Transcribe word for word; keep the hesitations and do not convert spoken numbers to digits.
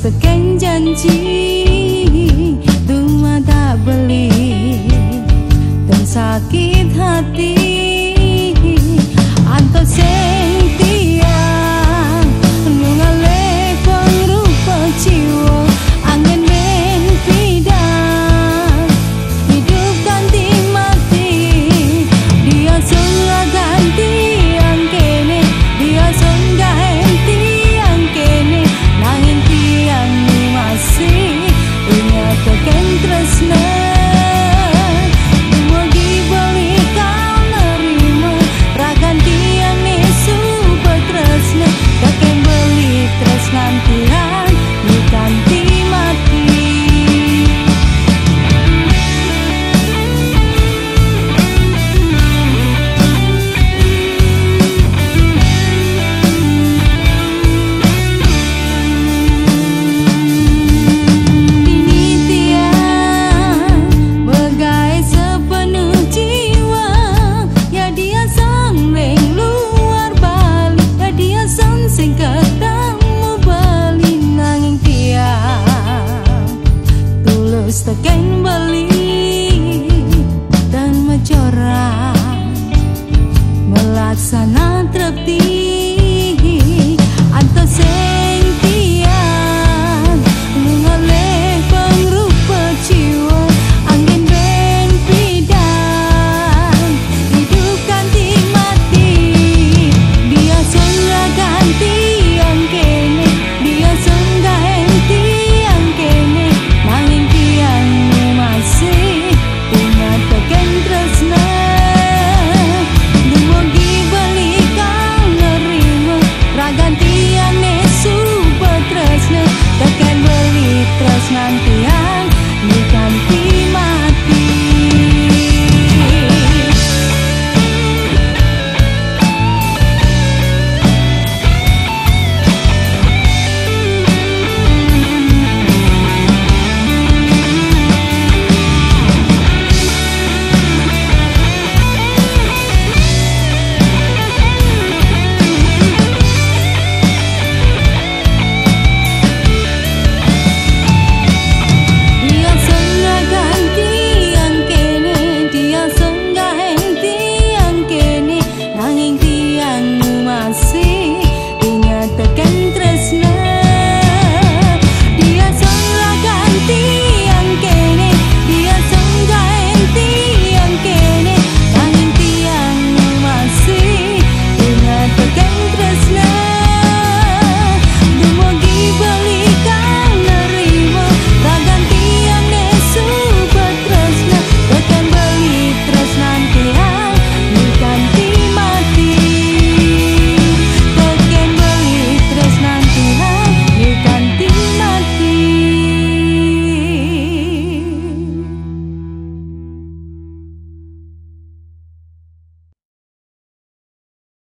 Tekén janji, cuma tak beli, dan sakit hati. Anto sing tiang, nu ngalih pengrupa jiwa, angin ring pidan. Hidup kanti mati, dia sing ganti yang kene, dia sing ganti yang kene, nanging tiang ni masih ingat tekén tresna. Dumugi beli kau nerima, ragan tiang ni suba tresna, tekén beli tresnan tiang ni kanti mati. Dini tiang begaé sepenuh jiwa, ya dia sing ring luar Bali, ya dia sing sing ka